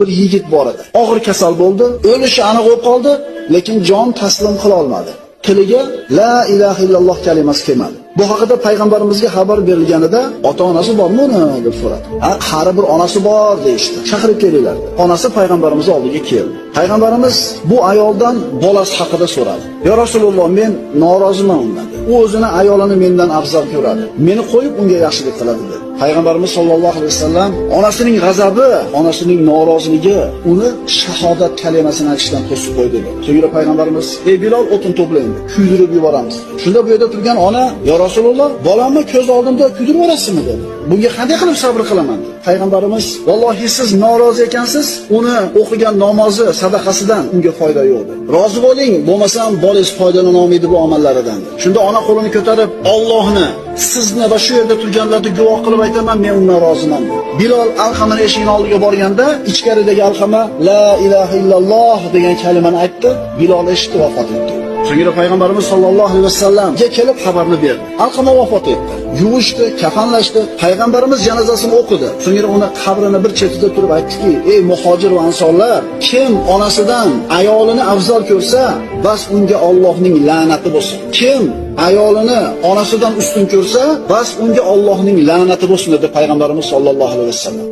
Bir yigit bor edi. Og'ir kasal bo'ldi, o'lishi aniq bo'lib qoldi, lekin jon taslim qila olmadi. Tiliga la ilaha illalloh kalimasi kelmadi. Bu haqida payg'ambarimizga xabar berilganida ota-onasi bormi uni deb so'radi. Ha, qari bir onasi bor deyishdi. Chaqirib kelinglar. Onasi payg'ambarimiz oldiga keldi. Payg'ambarimiz bu ayoldan bolasi haqida so'radi. "Ya Rasululloh, men noroziman undan" dedi. U o'zini ayolini mendan afzal ko'radi. Meni qo'yib unga yaxshilik qiladi dedi. Payg'ambarimiz sollallohu alayhi vasallam onasining g'azabi, onasining noroziligi uni shahodat kalimasini aytishdan to'sib qo'ydi dedi. So'ngra payg'ambarimiz: "Ey Bilol, o'tin to'plang, kuydirib yuboramiz." Shunda bu yerda turgan ona: "Ya Rasululloh, bolamni ko'z oldimda kuydirib yuborasizmi?" dedi. Bunga qanday qilib sabr qilaman dedi. Payg'ambarimiz: "Vallohi siz norozi ekansiz, uni o'qigan namozi, sadaqasidan unga foyda yo'q" dedi. Rozi bo'ling, bo'lmasam bolangiz foydalana olmaydi bu amallaridan dedi. Shunda ona qo'lini ko'tarib, Allohni, sizni va shu yerda turganlarni guvoh qilib aytaman, men undan roziman dedi. Bilol Alqamani eshigining oldiga borganda, ichkaridagi Alqama la ilaha illalloh degan kalimani aytdi. Bilol eshitdi, vafot etdi. So'ngra payg'ambarimiz sollallohu alayhi vasallamga kelib xabarni berdi. Alqama vafot etdi. Yuvishdi, kafanlashdi. Payg'ambarimiz janozasini o'qidi. So'ngra uni qabrini bir chetida turib aytdiki: "Ey muhojir va ansorlar, kim onasidan ayolini afzal ko'rsa, bas unga Allohning la'nati bo'lsin. Kim ayolini onasidan ustun ko'rsa, bas unga Allohning la'nati bo'lsin" dedi payg'ambarimiz sollallohu alayhi vasallam.